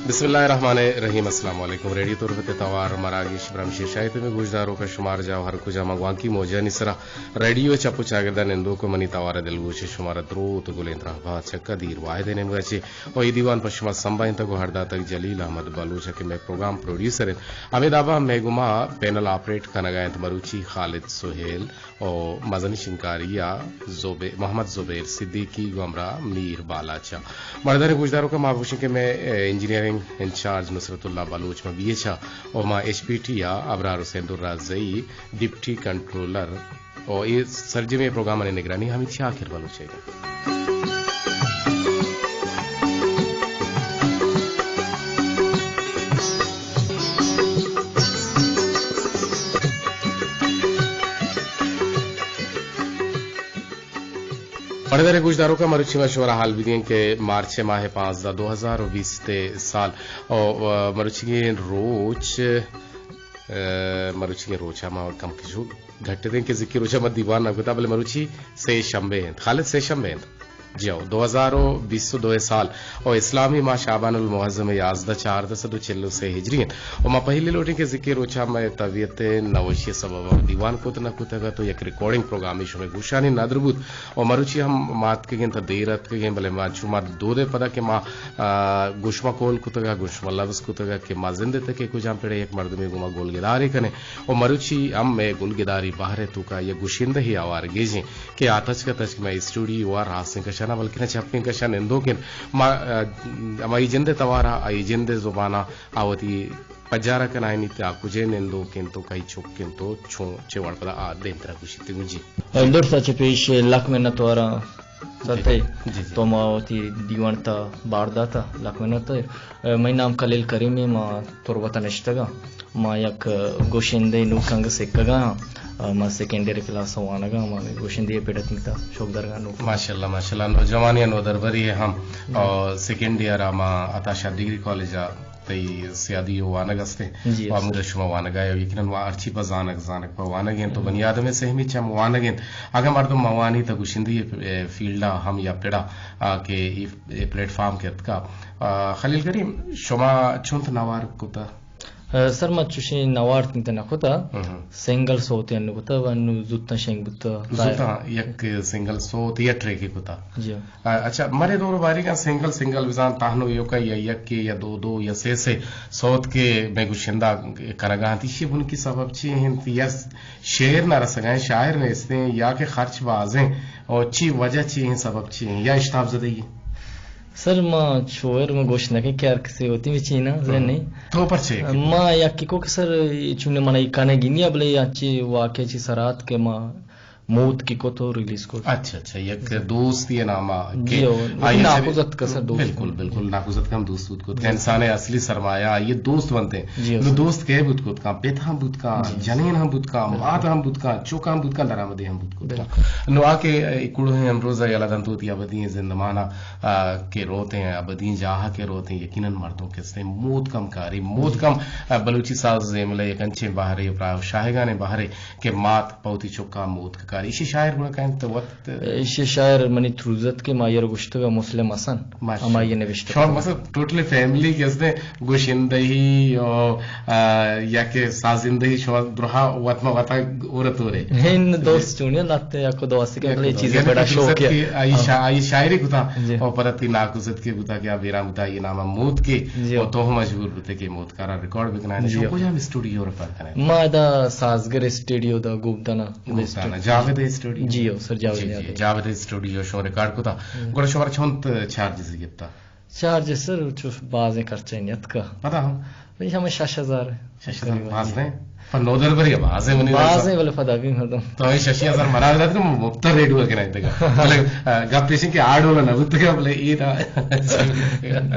بسم اللہ الرحمن الرحیم۔ السلام علیکم۔ ریڈیو تربت ءِ توار مراگش برمشی شاہی تمے گوشداروکاں شمار جاہ ہر کجا ما گوانکی موجانی سرا ریڈیو چپ و چاگرداں نندوک و منی توار دلگوش شمارا دروت گلیں ترہبات چکا دیر واحد ءِ نیمگا چے و اے دیوان پہ شما سمبا انت گو ہر داتگ جلیل احمد بلوچ کہ مئے پروگرام پروڈیوسر انت۔ ہمے دابا مئے گما پینل آپریٹ کنگا انت مروچی خالد سہیل و مزنی شنکاری ءَ زبے-، محمد زبیر صدیقی گوں ہمراہ میر بالاچ ءَ۔ مردان گوشداروکاں ما بگوشیں کہ مئے، اے، انجینئرنگ انچارج نصرت اللہ بلوچ ما بی ایچ ءَ و ما ایچ پی ٹی ءَ ابرار حسین درازئی ڈپٹی کنٹرولر و اے سرجمیں پروگرامانی نگرانی حمید شاکر بلوچ ءَ۔ پڑدر گوشداروکاں مروچی ما شمارا حال بدیں کہ مارچ ماہ پانزدہ دو ہزار و بیست سال و، و مروچی روچ، اه، مروچی روچا ما کم کشو گھٹ دیں کہ ذکی روچا ما دیوان نہ کتا، بلے مروچی سے شنبے انت۔ خالد، سے شنبے انت۔ جی ہو، دو ہزار و بیست و دو سال و اسلامی ماہ شعبان المعظم یازدہ چاردہ سد و چل و سے ہجری انت و ما پہلی لوٹیں کہ ذکی روچا مئے طبیعت نوشی سبب دیوان کت نہ کتگ ات و یک ریکارڈنگ پروگرامی شمئے گوشانی ندر بوت و مروچی ہم ما اتکگیں تا دیر اتکگیں، بلے ما چو ما دو دے پدا کہ ما، آ، گوشما کول کتگا، گوشما لبز کتگا کہ ما زند تکے کجام پڑے یک مردمے گوما گل گدارے کنیں و مروچی ہم مئے گل گداری بہر توکا یک گوشندہی آوار گیجیں۔ کہ آ تچک تچک مئے اسٹوڈیو ءَ راستیں کشانا بلکنا چپیں کشان نندوک انت۔ ما، ا، ہمائی جند ءِ توارا، آئی جند ءِ زبانا آ وتی پجارا کنائینیت، آ کجے نندوک انت و کئی چک انت و چون چے وڑ پدا آ دیمترا گوشیت گوں جی۔ درسا چہ پیش لک منت وارا سرتے جی، جی۔ تو ما وتی دیوان تا بار داتا، لک منت۔ ا، منی نام خلیل کریم ایں، ما تربت ءَ نشتگاں۔ ما یک گوشندہ نوک انگت سکگاں۔ ا، ما سیکنڈری کلاس ءَ وانگاں۔ ما گوشندہی پڑ اتکگاں، شوق دارگاں نوک۔ ماشاءاللہ، ماشاءاللہ، نوجوانی ءِ نودربری ءَ ہم۔ جی۔ اور سیکنڈ ایئر ءَ ما عطا شاد ڈگری کالج ءَ تئی سیادی ءُ وانگ استیں۔ جی، و ہمودا شما وانگ ءَ ئے، یقیناً وا ہرچی پہ زانگ، زانگ پہ وانگ انت، تو بنی آدم ءِ سہمی چم وانگ انت۔ اگاں مردم مہ وانی تہ گوشندہی ءِ فیلڈ ءَ ہم یا پڑ ءَ، آ، کہ اے، اے پلیٹ فارم کہ اتکا۔ آ، خلیل کریم، شما چنت نوار کتہ؟ ءَ، سر، ما چوشیں نوار تنت نہ کتہ، ہم۔ سنگل سوت انو کتہ و انو زوتاں شنگ بوتہ۔ زوتاں یک سنگل سوت یا ٹریکے کتہ۔ جی۔ ءَ، اچھا، مرے دور باریگاں سنگل سنگل بزاں تہنو ایوکا یا یکے یا دو دو یا سے سے سوت کہ مئے گوشندہ کنگا انت، ایشی بنکی سبب چی انت؟ یا شعر نہ رسگا انت، شاعر نیستیں، یا کہ خرچ بازیں، اور چی وجہ چی انت، سبب چی انت، یا اشتاپ زدگی؟ سر، ما شعر ما گوش نہ کن کہ ہر کسی ہوتی بھی چینا، ہم۔ ذہن نہیں۔ تو پرچے کہ؟ ما یکی کو کہ سر، چون من ای کنے گینی، بلے یا چی واقعہ چی سرات کہ ما موت کی کو تو ریلیز کو۔ اچھا، اچھا، یک دوستی نامہ کہ جی، ہو، آئی ناکوزت کا سر دوست۔ بالکل، بالکل، ناکوزت کا ہم دوست بوت کت۔ جی۔ انسان اصلی سرمایہ آئی دوست بنتے ہیں۔ جی، نو سر۔ دوست کے بوت کت کا، پت ہم بوت کا، جی۔ جنین ہم بوت کا، جی۔ مات ہم بوت کا، چوک ہم بوت کا، درآمدی ہم بوت کت کا۔ بالکل۔ نو آ کہ، اے، کڑو ہیں امروز یلا دنتو تی ابدی زندمانہ آ، کہ روت ایں، ابدی جاہ کہ روت ایں، یقیناً مردم کستیں موت کم کاری، موت کم، آ، بلوچی ساز زیملے یک انچیں بہرے، پراہ شاہگانیں بہرے کہ مات پہ وتی چکا موت کاری۔ ایشی شاعر گڑا کئے انت وت؟ ایشی شاعر منی تروزت کہ ما ایر گوشتگ مسلم حسن، ماشاءاللہ۔ ہمائی نوشتہ۔ شما مثلاً ٹوٹلی فیملی کستیں گوشندہی و، آ، یا کہ سازندہی شما درہا وت ما وتا اور تورے۔ ہن دوست چونی لگتے یا کو دوست کے یک بلے دوست۔ چیزیں یعنی بڑا کہ شوق ہے۔ کہ آئی شا-، آئی شاعری کتا جی۔ اور پدا تی ناکوزت کے بوتا کہ آ بیران بوتا یہ نام موت کے جی۔ اور تو ہم مجبور بوتے کہ موت کارا ریکارڈ بکنائے۔ جی۔ شما کجا ہم اسٹوڈیو ریکارڈ کرے؟ ما دا سازگر اسٹوڈیو دا گوبدانا۔ گوبدانا۔ جاوید اسٹوڈیو؟ جی، ہو سر، جاوید جی، جی۔ جاوید اسٹوڈیو شما ریکارڈ کتا۔ ہم۔ گڑا شما چونت چارجز گپتا؟ چارج سر، چو بازیں خرچہ نیت کا۔ پدا ہم؟ بھئی، ہمیں شش ہزار۔ شش ہزار باز نہیں؟ پر نودربری باز ہے، منی باز ہے، بلے پدا بھی مردم۔ تو ہمیں شش ہزار منا دات کہ مفت ریڈیو کے نہیں تھا۔ بلے، آ، گپ پیشن کے آڑ والا نہ بوت کا، بلے یہ تھا۔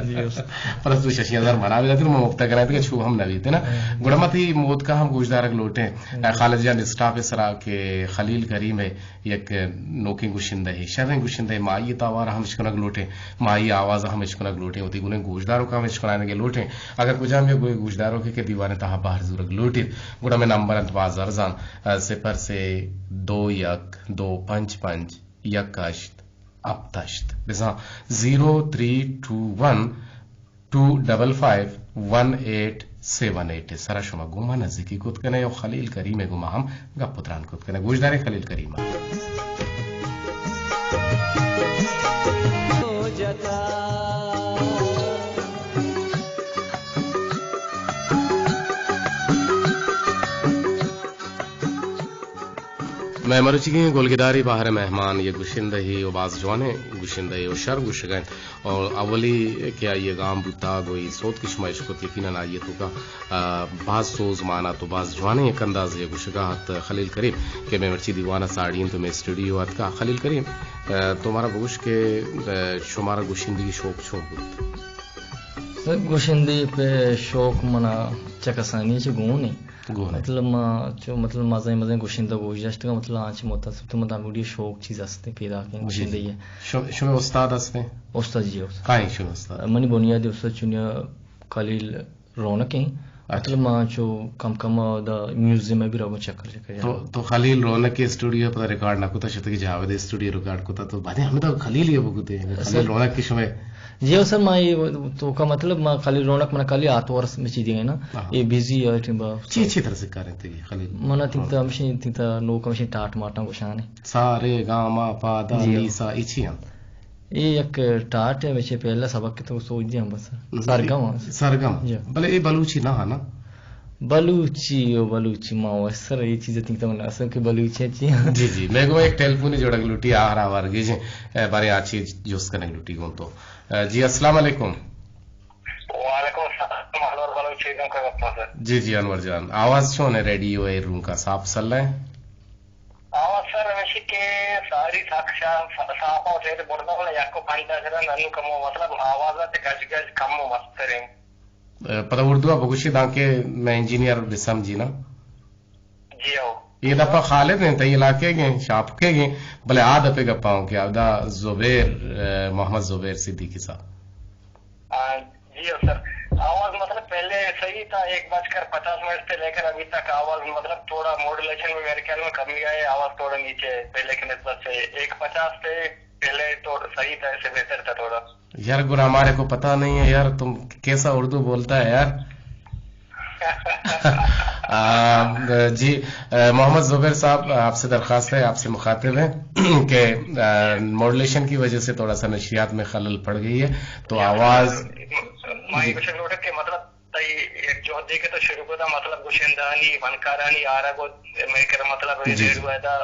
جی، استاد۔ پر تو شش ہزار منا دات کہ مفت کرائے تھا، چھو ہم نہ بیتے نا۔ ہاں۔ گڑا مت ہی موت کا ہم گوشدارگ لوٹے۔ ہاں۔ خالد جان اسٹاف سرا کہ خلیل کریم ہے، یک نوکیں گشندہ ہے، شریں گشندہ ہے، ما آئی توار ہم اشکنگ لوٹیں، ما آئی آواز ہم اشکنگ لوٹیں، وتی گلیں گوشداروک ہم اشکنائینگ لوٹیں۔ اگر کجام یک گوشداروکے کہ دیوان تہا بہر زورگ لوٹیت، گڑا مئے نمبر انت باز ارزان، ءَ، صفر سے دو یک دو پنچ پنچ یک ہشت ہپت ہشت، بزاں زیرو تھری ٹو ون ٹو ڈبل فائیو ون ایٹ سیون ایٹ ءِ سرا شما گوں ما نزیکی کت کنے و خلیل کریم ءِ گوں ما ہم گپ و تران کت کنے۔ گوشدارے خلیل کریم ءَ۔ مئے مروچیگیں گلگداری بہر ءِ مہمان یک گشندہے و باز جوانیں گشندہے و شر گوشگ ءَ انت۔ اور اولی کہ آئی ءَ گام بوتا گوں اے سوت کہ شما اش کت، یقیناً آئی ءِ توکا، آ، باز سوز مان ات و باز جوانیں یک اندازے ءَ گوشگا ات۔ خلیل کریم کہ مئے مرچی دیوان ءَ ساڑی انت و مئے اسٹوڈیو ءَ اتکا۔ خلیل کریم، آ، تو مارا بگوش کہ، آ، شمارا گشندگی شوق چون بوت؟ سر، گشندگی پہ شوق منا چہ کسانی چہ گون انت۔ گون انت۔ مطلب ما چو، مطلب مزن مزن گشندہ گوش داشتگا، مطلب آنچ متاسب تو مطلب گوڑی شوق چیز است پیدا کن جی، گشندگی جی۔ ہے۔ شم-، شمے استاد ہستیں؟ استاد جی، استاد۔ کائیں شمے استاد؟ منی بنیادی استاد چونیا خلیل رونق ہیں۔ اچھا۔ مطلب ما چو کم کم دا میوزیم میں بھی رہو چکر چکر تو، جانا۔ تو خلیل رونق کے اسٹوڈیو پر ریکارڈ نہ کتا، شتگی جاوید اسٹوڈیو ریکارڈ کتا، تو بعد ہمیں تو خلیل یہ بگوتے ہیں، خلیل سر۔ رونق کی شمے جی ہو سر، ما یہ تو کا مطلب ما خلیل رونق منا خالی آتوار میں چی دیے نا، ہاں۔ یہ بزی ہے ٹیم با۔ چی، چی طرح سے کاریں تگی خلیل؟ منا تین تا ہمشی، تین تا نوک ہمشی ٹاٹ ماٹاں گوشانے۔ سارے گاما پادا جی ہو۔ نیسا ایچی ہم۔ یہ یک ٹاٹ ہے، ویچے پہلا سبق تو سوچ دیا ہم بس۔ سرگم ہم۔ سرگم۔ جی۔ بلے یہ بلوچی نہ ہے نا؟ بلوچی او بلوچی ما و سر یہ چیز تین تا من اصل کہ بلوچی چی۔ جی، جی، میں کو ایک ٹیلیفونی جوڑک لوٹی آہر آوار گیجیں، اے، بارے آ چیز جوست کنگ لوٹی گون تو۔ جی، السلام علیکم۔ وعلیکم السلام، انور بلوچ چیزوں کا گپا سر۔ جی، جی، انور جان، آواز چون ہے ریڈیو ایرون کا، صاف سل ہے؟ آواز سر ہمیشی کہ ساری ساکشا صافا و سید بردہ والا یکو پنجا سر انو کمو، مطلب آواز تے گج گج کمو مستریں۔ پدا اردو ءَ بگوشی دانکہ میں انجینئر بہ سمجھی نا۔ جی ہو۔ یہ دپا خالد ہیں، تئی علاقے گے، شاپکے گے، بلے آ دپے گپا ہوں کہ ادا زبیر، اے، محمد زبیر صدیقی صاحب۔ آ، جی ہو سر، آواز مطلب پہلے صحیح تھا، ایک بج کر پچاس منٹ تھے، لیکن ابھی تک آواز مطلب تھوڑا ماڈولیشن میں میرے خیال میں کمی آئی، آواز تھوڑا نیچے ہے پہلے کی نسبت سے۔ ایک پچاس تھے پہلے تو صحیح تھا، اس سے بہتر تھا تھوڑا۔ یار گڑا ہمارے کو پتا نہیں ہے یار، تم کیسا اردو بولتا ہے یار؟ آ، جی، آ، محمد زبیر صاحب، آپ سے درخواست ہے، آپ سے مخاطب ہیں کہ، آ، ماڈولیشن کی وجہ سے تھوڑا سا نشریات میں خلل پڑ گئی ہے، تو آواز مائی جی۔ کچھ لوٹے کہ مطلب تئی یک جہدے کہ تو شروع کتا، مطلب گشندہانی، فنکارانی آرگ و مئے کر مطلب جی، جی۔ ریڈیو ادا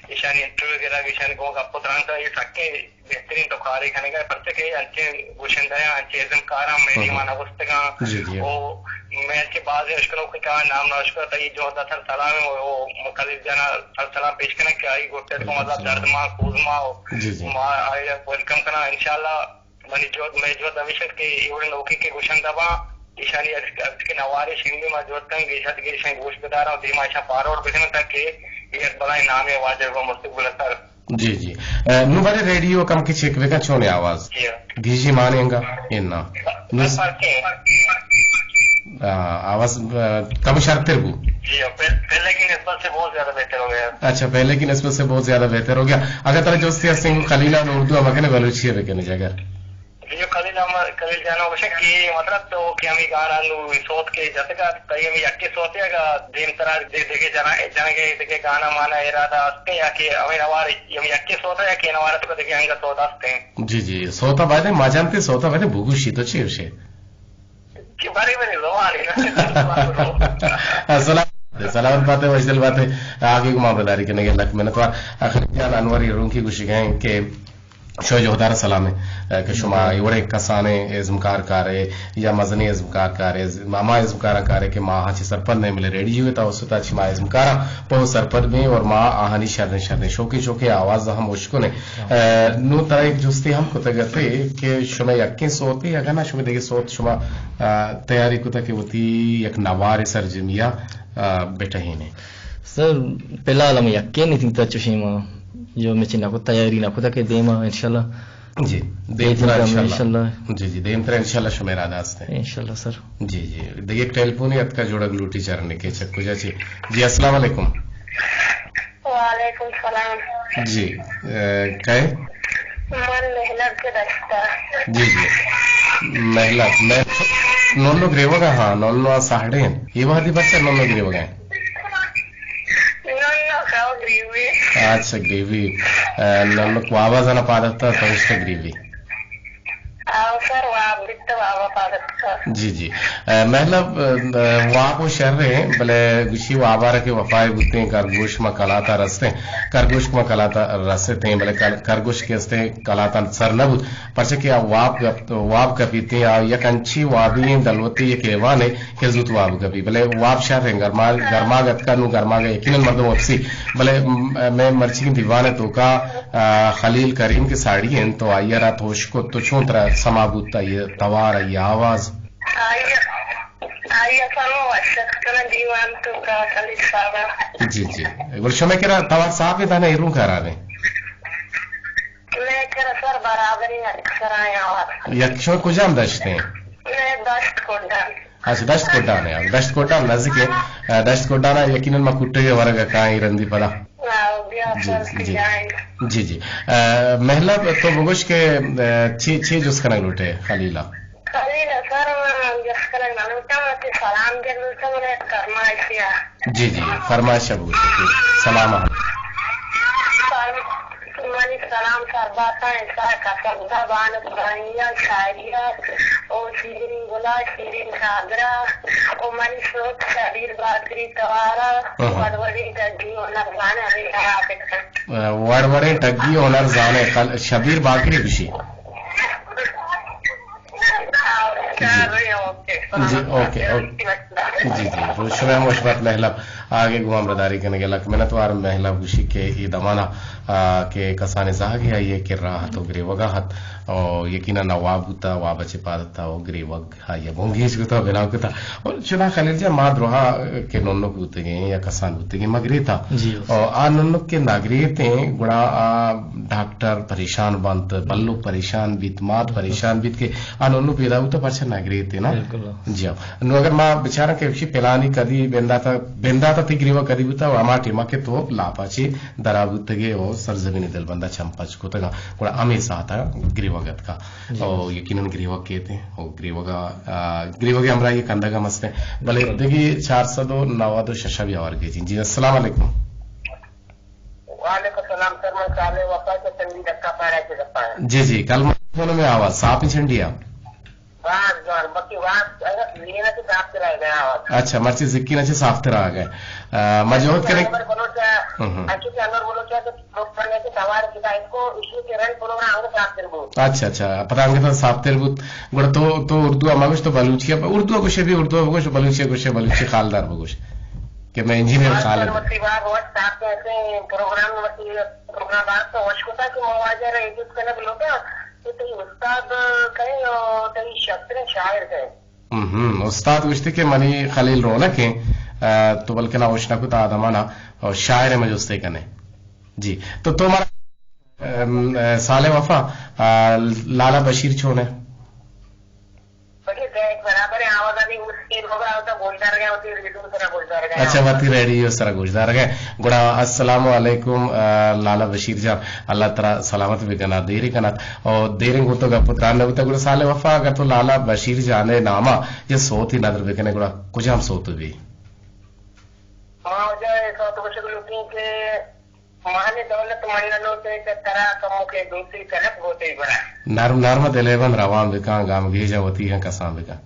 ایشانی انٹرویو گرگ، ایشانی گوں گپ و تران کا، یہ سکیں بہترین تو کارے کنگا، پرچہ کہ انچیں گشندہ ہیں، انچیں ازمکاراں مئے ہاں۔ دیما نہ گوستگاں۔ جی، جی۔ او مئے انچیں بازیں اشکنوکیں کہ آ نام نہ اشکتا، تئی جہد سر سلام ہے، او مقلد جانا سر سلام پیش کنگ کہ آئی گوٹے تو مطلب درد ما، کوز ما، جی، جی۔ ما آئی ویلکم کنا انشاءاللہ۔ منی جہد، مئے جہد ہمیش انت کہ اے وڑیں نوکیں کہ گشندہ باں، ایشانی ازک، ازکیں نوارے شنگیں ما جہد کنیں، گیش ات گیشیں گوش بداراں و دیما ایشاں فارورڈ بکناں تاکہ اے یک بلائیں نامے واجہ بہ مستقبل ءَ سر۔ جی، جی۔ اے، نوں بارے ریڈیو کم کہ چیک بکن چونے آواز؟ جی ہاں۔ گیجی مانے انگا؟ اے نا۔ بس فرق ہے۔ آ، آواز، آ، کم شرتر بو۔ جی ہاں، پہ-، پہلے کی نسبت سے بہت زیادہ بہتر ہو گیا۔ اچھا، پہلے کی نسبت سے بہت زیادہ بہتر ہو گیا۔ اگر ترا جستی ہستیں خلیل ءَ اردو ءَ مکنے بلوچی ءَ بکنے جگر۔ جی خلیل احمد، خلیل جان ءَ گوشے کہ مطلب تو کہ ہمیں گانا نو سوت کے جتگا، تئی ہمیں یکے سوتے اگا دیم ترا دے، دگے جنا، جنگے دگے گانا مانا ارادہ ہستے یا کہ ہمیں نوار ہمیں یکے سوتا یا کہ نوار تو دگے انگا سوت ہستے؟ جی، جی، سوتا بعد ما جانتے، سوتا بعد بگوشی تو چی ہوشے؟ کہ بارے بارے زبان ہے نا۔ سلام، سلامت بات ہے، وشدل بات ہے۔ آگے کو معاملہ داری کرنے کے لک منتوار۔ آخر جان انور یہ رونکی گوشی گئے کہ شو جوہدار سلام ہے، کہ شما یہ وڑے کسانے ازمکار کارے یا مزنی ازمکار کارے، ہما ازمکار کارے کہ ما ہاں چی سرپد نہیں ملے ریڈیو ہے، تا اس وقت چی ما ازمکار پہو سرپد بیں اور ما آہانی شرن شرن شوقی شوقی آواز ہم اشکنے۔ اے، نوں ترا یک جستے ہم کتگ ات کہ شمئے یکیں سوتے، اگاں نہ شمئے دگہ سوت شما، آ، تیاری کتگ کہ وتی یک نوارے سرجمی ءَ، آ، بٹہینے؟ سر، فی الحال ہم یکے نی تنگتا چوشیں ما جو مچے نہ کت، تیاری نہ کتا کہ دیما انشاءاللہ۔ جی، دیم ترا انشاءاللہ۔ انشاءاللہ۔ جی، جی، دیم ترا انشاءاللہ شمئے ارادہ است ہے۔ انشاءاللہ سر۔ جی، جی، دگہ یک ٹیلیفونے اتکا جوڑگ لوٹی چارنے کہ چک کجا چی۔ جی، السلام علیکم۔ وعلیکم السلام۔ جی، اے، کئے؟ من مہلب چہ دشتا۔ جی، جی۔ مہلب، مہلب۔ نونو گریوگا، ہاں، نونو آ ساڑے ہیں۔ یہ وہدی بچہ نونو گریوگا ہیں۔ نونو کاو گریوی۔ اچھا، گریوی۔ اے، نونو کو آواز آنا پادتا تو اس کا گریوی۔ آو سر، واب بیت، واب پادتا۔ جی، جی۔ اے، مہلب، اے، واب و شر ہیں، بلے گوشی وابا را کہ وفائے بوتیں، کرگوش ما کلاتا رستیں، کرگوش ما کلاتا رستیں، بلے کل-، کرگوش کے استے کلاتا سر نہ بوت۔ پرچہ کہ آ واب گپ-، واب کپیت، آ یک انچیں وابی ایں، دلوتے یک حیوانے کہ زوت واب کپی۔ بلے واب شر ایں، گرما-، گرماگ اتکا، نوں گرماگ یقیناً مردم وپسی۔ بلے م-، مئے مرچی دیوان توکا، آ، خلیل کریم کہ ساڑی انت، تو آئی ء را توش کت، تو چون ترا سما بوت، آئی ء توار، آئی ء آواز؟ آئی ء، آئی ء سما وش اتکن دیوان توکا خلیل صاحب۔ جی، جی۔ گل شمئے کرا توار صاف انت، نہ ایرون خراب انت؟ مئے کرا سر برابریں، اکثر آیاں وت۔ یک شما کجام دشت ہیں؟ مئے دشت کڈان۔ اچھا، دشت کڈان ہے۔ دشت کڈان نزدیک ہے۔ اے، دشت کڈان ہے، یقیناً ما کٹے ورگ کائیں رندی پدا۔ ہاں، بیا جی، سر جی۔ جائیں۔ جی، جی۔ اے، مہلب تو بگوش کہ، اے، چی، چی جس کنگ لوٹے خلیلا؟ خلیلا سر، من جس کنگ نہ لوٹاں، من تئی سلام دے لوٹاں، من فرمائشی۔ جی، جی، فرمائش ء بگوش ئے۔ سلام ء۔ سر-، منی سلام سرباتاں، انسان کسندہ بانک بانیا، شاعریا، او شیرین گلا، شیرین چادرا، او منی سوت شبیر باکری توارا، ہاں، ہاں۔ وڑ وڑیں ٹگی ہنر زانے ہمیں خراب کن۔ وڑ وڑیں ٹگی ہنر زانے، کل شبیر باکری بشی۔ جی۔ جی، اوکے، اوکے۔ جی، جی، روچ شمئے ہم وش بات مہلب۔ آگے گوں ہمراہداری کنگے لک منتوار۔ مہلب گوشی کہ اے دمانا، آ، کہ کسانیں زہگے آئی ء کرا ات و گریوگا ات و یقیناً آ واب بوتا، واب ء چہ پاد اتکا و گریوگ آئی ء بنگیج کتا، بنا کتا۔ اور چدا خلیل جان، ما درہا کہ ننک بوتگیں یا کسان بوتگیں، ما گریتا۔ جی۔ اور آ ننک کہ نہ گریتیں، گڑا آ ڈاکٹر پریشان بنت، بلوک پریشان بیت، مات پریشان بیت کہ آ ننو پیدا بوتا، پرچہ نہ گریتے نا؟ بالکل۔ جی ہاں۔ نو اگر ما بچاراں کہ وشی پلانی کدی بنداتا، بنداتا تئی گریوا کدی بوتا، و ہما ٹیما کہ تو لاپا چے درا بوتگے و سرزمین دلبندا چم پچ کتگا، گڑا ہمے ساعتا گریوا گتکا۔ جی۔ او یقیناً گریوگ کیت ہیں، او گریوگا، آ، گریوگے ہمراہی کندگا مستیں۔ بلے بالکل۔ دگی چار سد و نود و شش بھی آور گیجیں۔ جی، السلام علیکم۔ وعلیکم السلام سر، من صالح وفا چہ سنگی دکا پارا چہ گپاں۔ جی، جی، کل من میں آواز صاف ہی چنڈی آ۔ باز جوان، بلکہ واز اگر زکین چہ صاف تر آئے گا آواز۔ اچھا، مرچی زکین چہ صاف تر آ گئے۔ آ، ما جوہد کریں۔ انور بلوچ ہے، ہم، ہم۔ اچھا کہ انور بلوچ ہے تو پروگرام ہے کہ سوار کتا اس کو، اسی کے رنگ پروگرام کو صاف تر بوت۔ اچھا، اچھا، پتہ انگت صاف تر بوت۔ گڑا تو، تو اردو ہم گوش تو بلوچی، اردو گوشے بھی اردو گوش، بلوچی گوشے بلوچی خالدار بگوش۔ کہ میں انجینئر خالد۔ مطلب، آ، وقت آپ کہتے ہیں پروگرام، مطلب، پروگرام بار تو وش کتا کہ مواجہ رہے جس کنک لوٹا۔ تو تئی استاد کئے و تئی شتریں شاعر کئے؟ ہم، ہم۔ استاد گوشتی کہ منی خلیل رونق ہیں، آ، تو بلکنا ہوش نہ کتا آدمانا، اور شاعر میں جستے کنے۔ جی، تو تو مارا، ام، آ، صالح وفا، آ، لالا بشیر چون ہے؟ بلے بیگ برابر ہے، آواز آنی اس کی لوگ آتا گوشدار گئے، ہوتی ریڈیو سرا گوشدار گئے۔ اچھا، وتی ریڈیو سرا گوشدار گئے۔ گڑا السلام علیکم، آ، لالا بشیر جان، اللہ ترا سلامت بکنا، دیری کنات۔ او دیریں گوں تو گپ و تران نہ بوتا، گڑا صالح وفا، اگر تو لالا بشیر جان ء ناما یہ سوتی ندر بکنے، گڑا کجام سوت بی؟ ما وجہ اے سوت گوشگ لوٹیں کہ مانے دولت من نہ لوٹے کہ ترا کمو کے دوستی کنک بوتے گڑا۔ نرم نرم دلے بند روان بکاں، گام گیجا وتی ہیں کسان بکاں۔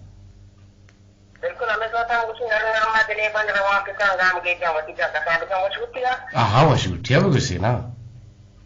بالکل، ہمیں سوتا ہم کچھ نرم نرم دلے بند روان بکاں، گام گیجا وتی جا کسان بکاں، وش ہوتی ہے۔ آہا، وش ہوتی ہے، بگوشی نا۔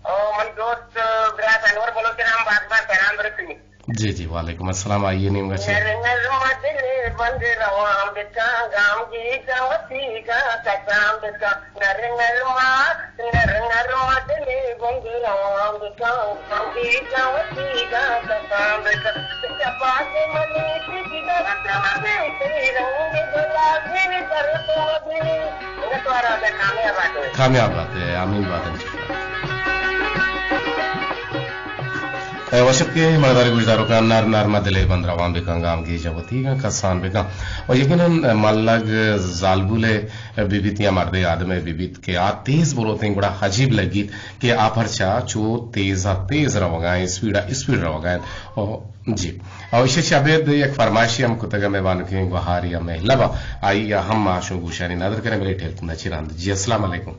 او، من دوست، برات انور بلوچ نام بار بار سلام برسی۔ جی، جی، وعلیکم السلام، آئیے نیم گچھے۔ نر نرم دلے بند روان بکاں، گام گیجا وتی گا کسان بکاں۔ نر نرما، نر نرما دلے بند روان بکاں، گام گیجا وتی گا کسان بکاں۔ چپاس منی تجی درد مبی، تئی رنگ گلابی درد مبی۔ انگت وارا کامیاب آتے۔ کامیاب آتے، آمین بات ہے۔ وش اتکے مہداریں گوشداروکاں، نرم نرم ءَ دل ءِ بند روان بکن، گامگیج ءَ وتیگاں کسان بکن۔ و یقیناً ملگ زالبول ءِ بہ بیت یا مردے آدم ءِ بہ بیت کہ آ تیز بروتیں گڑا عجیب لگیت کہ آ پرچا چو تیز ءَ تیز روگا ایں، اسپیڈ ءَ اسپیڈ روگا ایں۔ او جی، او ایشی چہ ابید یک فرمائشے ہم کتگ مئے بانکیں گوہار یا مہلب ءَ، آئی ءَ ہم ما شمئے گوشانی ندر کنیں، بلے ٹیلیفون ءَ چہ رند۔ جی، السلام علیکم۔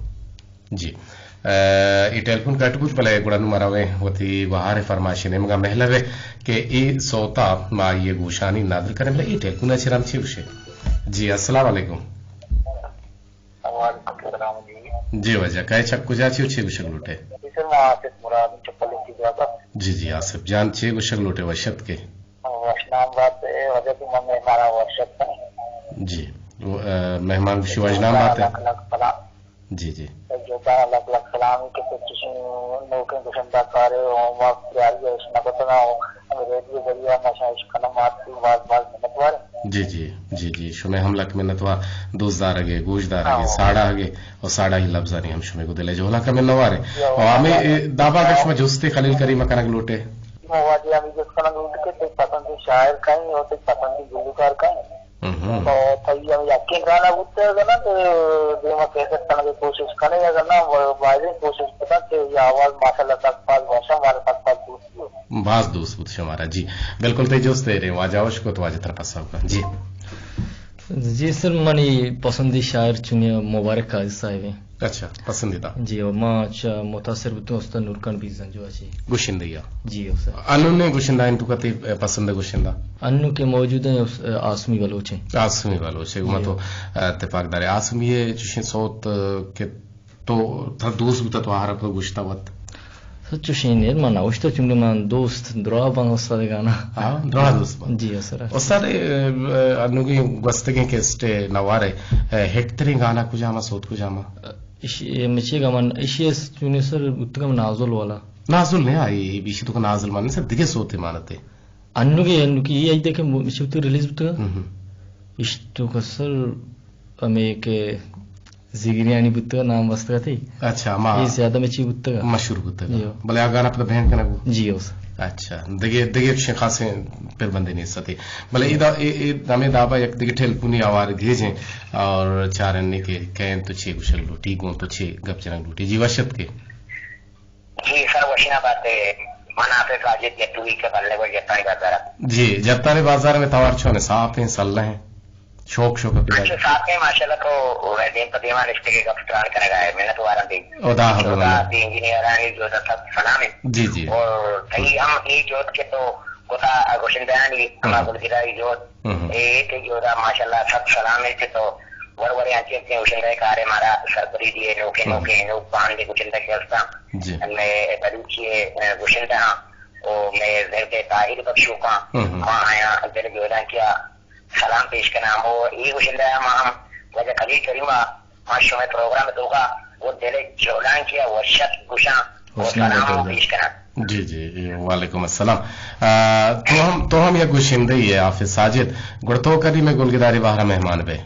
جی۔ ء، اے ٹیلیفون کٹ بوت، بلے گڑا نوں ما رویں وتی گوہار ءِ فرمائش ءِ نیمگا مہلب ءِ کہ اے سوت ءَ ما آئی ءِ گوشانی ندر کنیں، بلے اے ٹیلیفون ءَ چہ رند چے گوشے؟ جی، السلام علیکم۔ وعلیکم السلام جی۔ جی واجہ، کئے چہ کجا چے و چے گوشگ لوٹے؟ جی سر، ما آصف مراد چپلی کی جاگہ۔ جی جی، آصف جان، چے گوشگ لوٹے؟ وش اتکے۔ وشنام بات اے، واجہ کہ من مہمان وش اتکاں۔ جی، و-، ء، مہمان گوشی وشنام بات اے۔ لکھ لکھ سلام۔ جی جی۔ جوکاں لکھ لکھ سلام کہ تو چشیں نوکیں گشندہ کارے، ہوم ورک تیاری اش نہ کتگاں، ہمے ریڈیو ذریعہ ما شاں اش کنم آتی، باز باز منتوار۔ جی جی، جی جی، شمئے ہم لک منتوار، دوست دارگے، گوش دارگے، ہاں۔ ساڑاہگے و ساڑاہی لبزانی ہم شمئے گوں دل ءِ جہلا کمے نوارے۔ و ہمے دابا اگر شما جستے خلیل کریم ءَ کنگ لوٹے؟ ما واجہ ہمے جست کنگ لوٹے کہ تئی پسندی شاعر کئیں و تئی پسندی گلوکار کئیں؟ ہم۔ تو تئی ہمے یکیں گانا بوتگ اگاں نا تو دیما کیسٹ کنگ ءِ کوشش کنے، اگاں نا بایدیں کوشش بکن کہ اے آواز ماشاءاللہ سک باز وش ایں، مارا سک باز دوست۔ باز دوست بوت شمارا۔ جی، بالکل تئی جست ءَ ایر ایں، واجہ ءَ اش کت، واجہ ترا پسو کن۔ جی۔ جی سر، منی پسندی شاعر چونی مبارک قاضی صاحب ایں۔ اچھا، پسندیدہ۔ جی، و ما چہ متاثر بوتوں استاد نورخان بیزنجو ءَ چہ۔ گشندہ یا؟ جی، او سر۔ انوں نے گشندہ انت تو کتے پسند گشندہ؟ انوں کہ موجود ایں اس-، آسمی بلوچ ایں۔ آسمی بلوچ ایں، جی۔ ما تو اتفاق دارے۔ آسمی ءِ چشیں سوت کہ تو ترا دوست بوتہ، تو آہرا پہ گوشتہ وت؟ سر، چوشیں نیر من نہ گوشتہ، چونکہ من دوست دراہ باں استاد گانا۔ ہاں، دراہ دوست باں۔ جی سر۔ استاد، اے، اے، انوگیں گوستگیں کیسٹ نوارے، اے، ہٹ تریں گانا کجام ءَ، سوت کجام ءَ؟ اش-، اے مچی گا من، اشی اس چونی سر بوتگم نازل والا۔ نازل نے آئی، بیشی تو نازل من سر دگہ سوتے مانتے۔ انوگے، انوگے اے ایدے کہ مچی بوتگ ریلیز بوتگ۔ ہم ہم۔ اش تو کا سر ہمے کہ زگریانی بوتگ، نام بستگ ات۔ اچھا، ما اے زیادہ مچی بوتگ۔ مشہور بوتگ۔ جی۔ بلے آ گانا پدا بین کنگ بو۔ جی، او سر۔ اچھا، دگہ، دگہ چشیں خاصیں پر بندے نیست ات۔ بلے اے دا، اے، اے ہمے دابا یک دگہ ٹیلیفونی آوار گیجیں اور چارنے کہ کئے تو چے گوشگ لوٹی، گوں تو چے گپ جنگ لوٹی۔ جی، وش اتکے۔ جی سر، وشیں بات اے۔ من حافظ ساجد جتوئی کہ بلے گوش جتانی بازار ءَ۔ جی، جتانی بازار ءَ مئے توار چون ایں، صاف ایں، سلہ ایں؟ شوق شوق پیدا؟ اچھا، صاف ایں، ماشاءاللہ۔ تو دیم پہ دیما نشتگے گپ تران کنگا ئے، منت واراں دی۔ او دا ہبر خدا بندے۔ دی انجینئرانی جو دا سب سلام ایں۔ جی جی۔ اور تئی ہم اے جہد کہ تو کتا گشندہانی ہما ہم۔ گلگداری جہد ہم۔ اے تئی جہدا ماشاءاللہ سد سلام ایں کہ تو ور ورے انچیں انچیں گشندہ کارے مارا سرپدی دیئے، نوکیں ہم۔ نوکیں نوک باندے گشندہ کہ ہستاں۔ جی۔ مئے بلوچی گشندہ ہاں او مئے زرد طاہر بخشوکاں ہم۔ ما آیاں دل جہداں کیا سلام پیش کناں۔ ہمو اے گشندہ ما ہم واجہ خلیل کریمہ ما شمئے پروگرام ءِ توکا گوں دل ءِ جہلانکی ءَ وش اتک گوشاں و وشنام سلام ہم پیش کناں۔ جی جی، وعلیکم السلام۔ آ، تو ہم، تو ہم یک گشندہ ئے حافظ ساجد، گڑا تو کدی مئے گلگداری بہر ءَ مہمان بئے؟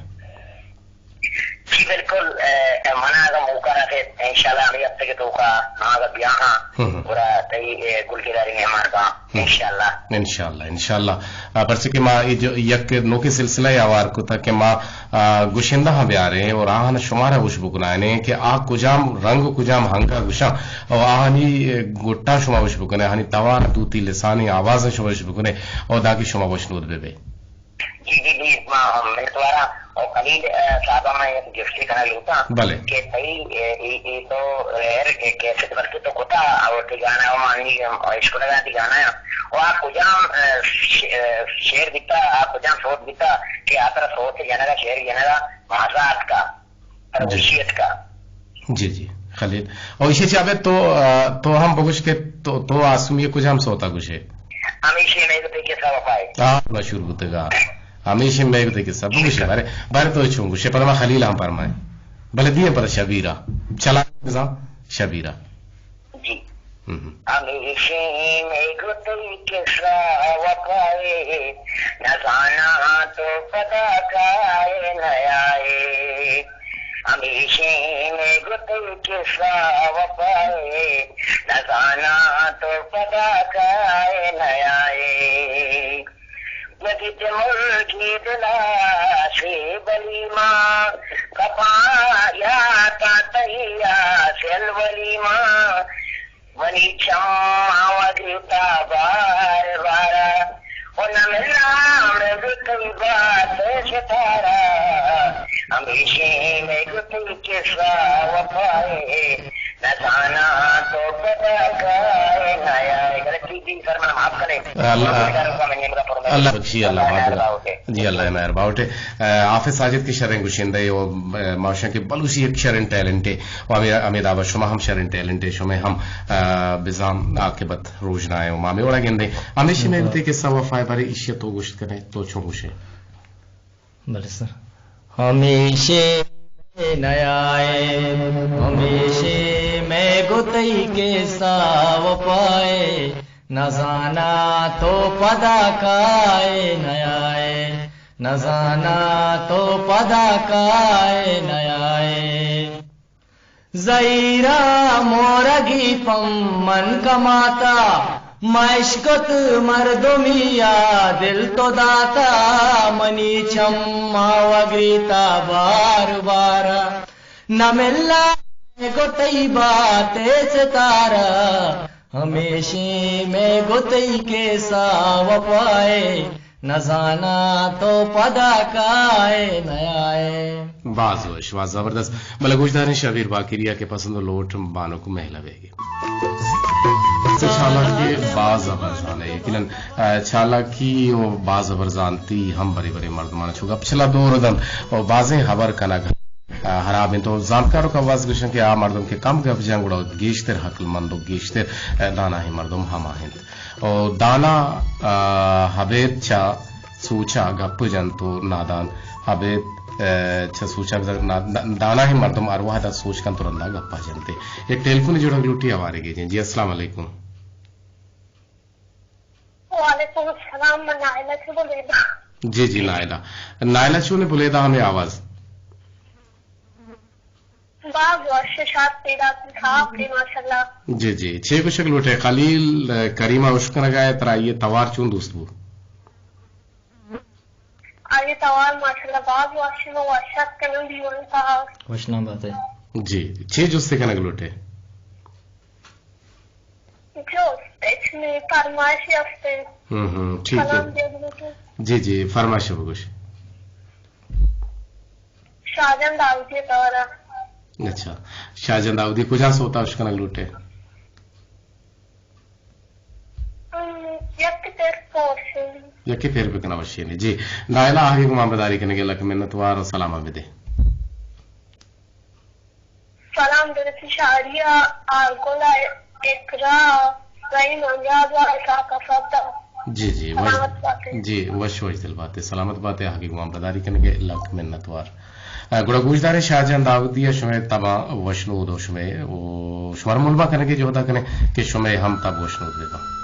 جی بالکل، اے، من اگاں موقع رسیت انشاءاللہ ہمے ہفتگ ءِ توکا ما اگاں بیاہاں ہم۔ گڑا تئی، اے، گلگداری مہمان باں۔ انشاءاللہ۔ انشاءاللہ، انشاءاللہ۔ آ، پرچہ کہ ما اے جو یک نوکیں سلسلہ ءَ آوار کتگ کہ ما، آ، گشندہاں بیاریں اور آہاں شمارا وش بکنائینیں کہ آ کجام رنگ و کجام ہنگا گشاں اور آہانی، اے، گٹاں شما وش بکنے، آہانی توار دوتی لسانی آوازاں شما وش بکنے اور دانکہ شما وشنود بہ بئے۔ جی، جی، جی، ما منتواراں۔ او خلیل، اے، صاحبا، ما یک جستے کنگ لوٹاں بلے۔ کہ تئی، اے، اے، اے تو ایر کہ کیسٹ بلکہ تو کتا او تئی گانا او ما انی اشکنگا تئی گانا یا۔ او آ کجام، اے، ش-، اے، شعر بیتا، آ کجام سوت بیتا کہ آ ترا سوت جنگا، شعر جنگا مزہ اتکا، ترا جی۔ خوشی اتکا؟ جی، جی، خلیل۔ او ایشی چہ ابید تو، آ، تو ہم بگوش کہ تو، تو آسمی کجام سوتا گوشے؟ ہمیشی مئے گتے کسا وفائے۔ آ، مشہور بوتگا۔ ہمیشی مئے گتے کسا۔ بگوشے، بارے، بارے تو چون گوشے، پدا ما خلیل ہم پرمائے۔ بلے دیئے پدا شبیرا۔ چلا بزاں شبیرا۔ جی۔ ہم۔ ہمیشی مئے گتے کسا وفائے، نزاناں تو پدا کائے نیائے۔ ہمیشی مئے گتے کسا وفائے، نزاناں تو پدا کائے نیائے۔ مگی تے مرگی دلا سے بلیما، کپاں یاتا تئی آسل ولیما۔ منی چماں وگیتا بار بارا، و نہ ملاں مئے گوں تئی بات ستارا۔ ہمیشیں مئے گوں تئی قصہ وفائے، نزاناں تو پدا کائے نیائے۔ غلطی بی سر، منا معاف کنے۔ اللہ، اللہ بخشی، اللہ معاف کنے۔ جی، اللہ مہر باوٹے۔ آ، حافظ ساجد کہ شریں گشندہ و، آ، ما گوشاں کہ بلوچی یک شریں ٹیلنٹے و ہمے، ہمے دابا شما ہم شریں ٹیلنٹے، شما ہم، آ، بزاں عاقبت روژنائیں و ما ہمے وڑا گندیں۔ ہمیشی مئے گوں تئی قصہ وفائے، بارے ایشی تو گوشت کنے، تو چون گوشے؟ بلے سر۔ ہمیشی مئے نیائے، ہمیشی مئے گوں تئی قصہ وفائے، نزاناں تو پدا کائے نیائے، نزاناں تو پدا کائے نیائے۔ زہیرا مورگی پم من کماتا، مشکت مردمی یا دل تو داتا، منی چماں وگریتا بار بارا۔ نہ ملاں گوں تئی بات ستارا، ہمیشی مئے گوں تئی قصہ وفائے، نزاناں تو پدا کائے نیائے۔ باز وش، باز زبردست۔ بلے گوشداریں شبیر باقری ءَ کہ پسند و لوٹ بانک مہلہ بیگی۔ تو چالاکی باز زبردست ہے، یقیناً، آ، چالاکی و باز زبردستی ہم برے برے مردمان چو گپ چلا دور دن و بازیں خبر کنگ، آ، خراب انت۔ تو زانتکار و کواز گوشن کہ آ مردم کہ کم گپ جن گڑا گیشتر عقل مند و گیشتر، آ، دانائیں مردم ہما انت۔ و دانا، آ، ابید چہ سوچا گپ جنت و نادان ابید، آ، چہ سوچا بزگ نا-، نا-، دانائیں مردم ہر وہدا سوچ کنت و رندا گپا جنت۔ یک ٹیلیفون جوڑگ لوٹی ہوارے گیجیں۔ جی، السلام علیکم۔ وعلیکم السلام، من نائلہ چہ بلیدہ۔ جی، جی، نائلہ۔ نائلہ چونے بلیدہ ہمیں آواز؟ باز وش، شاد پیداک، صاف ہے ماشاءاللہ۔ جی، جی، چے گوشگ لوٹے؟ خلیل، آ، کریمہ اشکنگا ہے، ترا یہ توار چون دوست بو؟ آئی توار ماشاءاللہ باز وش، من وش اتکنم دیوان تہا۔ وش نام بات ہے۔ جی، چے جستے کنگ لوٹے؟ جست، اچ نی، فرمائشی است۔ ہم، ہم، ٹھیک ہے۔ سلام دیگ لوٹی۔ جی، جی، فرمائش بگوش۔ شاہجان داؤدی توارا۔ اچھا، شاہجان داؤدی کجا سوتا اشکنگ لوٹے؟ ہم، یک پیر پوشی۔ یکے پیر بکنا وشی نے۔ جی، نائلہ آہگی گمان بداری کنگے لک منتوار و سلام بدے۔ سلام درسی شاعری ءَ، آرگل ءَ، اقرا، رحیم انگاد ءَ، اسحاق اسد ءَ۔ جی، جی، وش، سلامت باتے۔ جی، وش وش دل باتے، سلامت باتے، آہگی گمان بداری کنگے لک منتوار۔ آ، گڑا گوشداریں شاہجان داودی ءَ شمئے تباں وشنود و شمئے، و شمار ملما کنگے جہدا کنے کہ شمئے ہم تب وشنود بباں۔